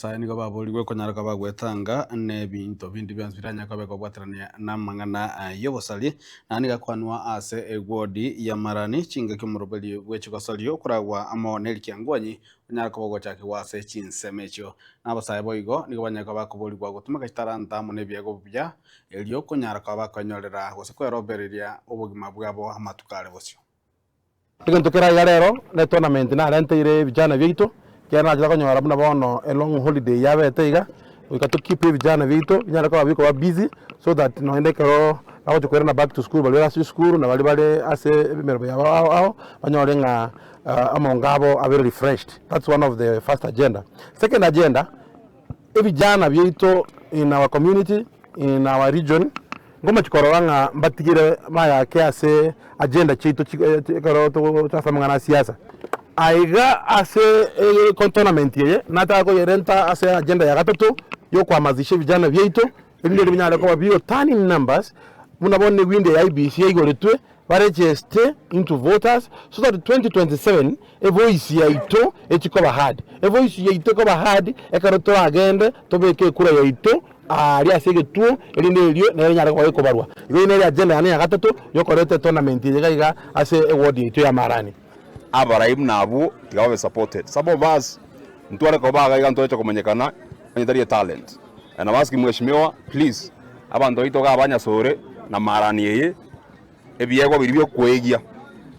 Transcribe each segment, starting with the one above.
Abasae nigo baborigwe konyara koba bagwetanga n'ebinto binde bionsi biranyare koba bikobwaterania namang'ana y'obosari, na nigo akwanwa ase egwodi ya Marani chingaki omoroberi bwe chigosorio okoragwa amo nerikiangwanyi onyare koba ogochakigwa ase chinsemo echio. Na abasae boigo nigo banyare koba bakoborigwa gotumeka chitalanta amo nebiegwa buya erio konyara koba bakoenyorera gose kwerobereria obogima bwabo amatuko are bosio. Egento kere aiga rero ne tournament narenteire ebijana biaito, ekiagera nachete konyora buna bono e long holiday yabete iga, goika to keep ebijana biaito binyare koba bikoba busy so that nonye na ekero bagochia koirana back to school baria bare ase chisukuru na baria bare ase emeremo yabo ao ao, banyore ng'a amongo abo abere refreshed, that's one of the first agenda. Second agenda, ebijana biaito in our community, in our region, Nkomochie korora ng'a mbatigire mayake ase agenda chiaito ekero togocha ase amang'ana a siasa. Aiga ase tournament eye nataka koyerenta ase agenda ya gatato yokohamasisha ebijana biaito erinde binyare koba bi turning numbers buna bono ewindow ya IEBC yaigoretwe ba register into voters so that 2027 evoice yaito echi koba heard. Evoice yaito ekoba heard ekero toragende tobeke ekura yaito aaria ase egetuo erinde erio nere enyare koba gekobarwa. Igo eyio nere agenda yane ya gatato yokoreta etournament eye iga iga ase eward yaito ya Marani. Abarai buna abwo tiga babe supported. Some of us ntware koba iga iga ntoreche komanyekana onye tari etalent. And I'm asking mweshimiwa please abanto baito iga abanyasore na Marani eye ebiegwa biria biokoegia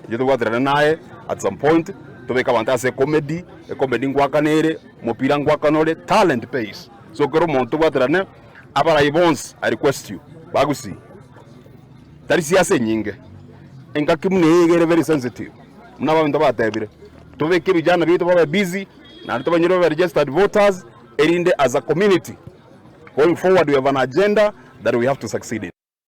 intwe tobwaterane naye at some point tobeke abanto ase ecomedy, ecomedy ngoakana ere, omopira ngoakana ore, talent pays. So kera omonto tobwaterane abarai bonsi I request you bagusii tari siasa enyinge, engaki buna eye iga ere very sensitive buna abanto batebire, tobeke ebijana biaito babe busy naende tobanyore babe registered voters erinde as a community going forward we have an agenda that we have to succeed in.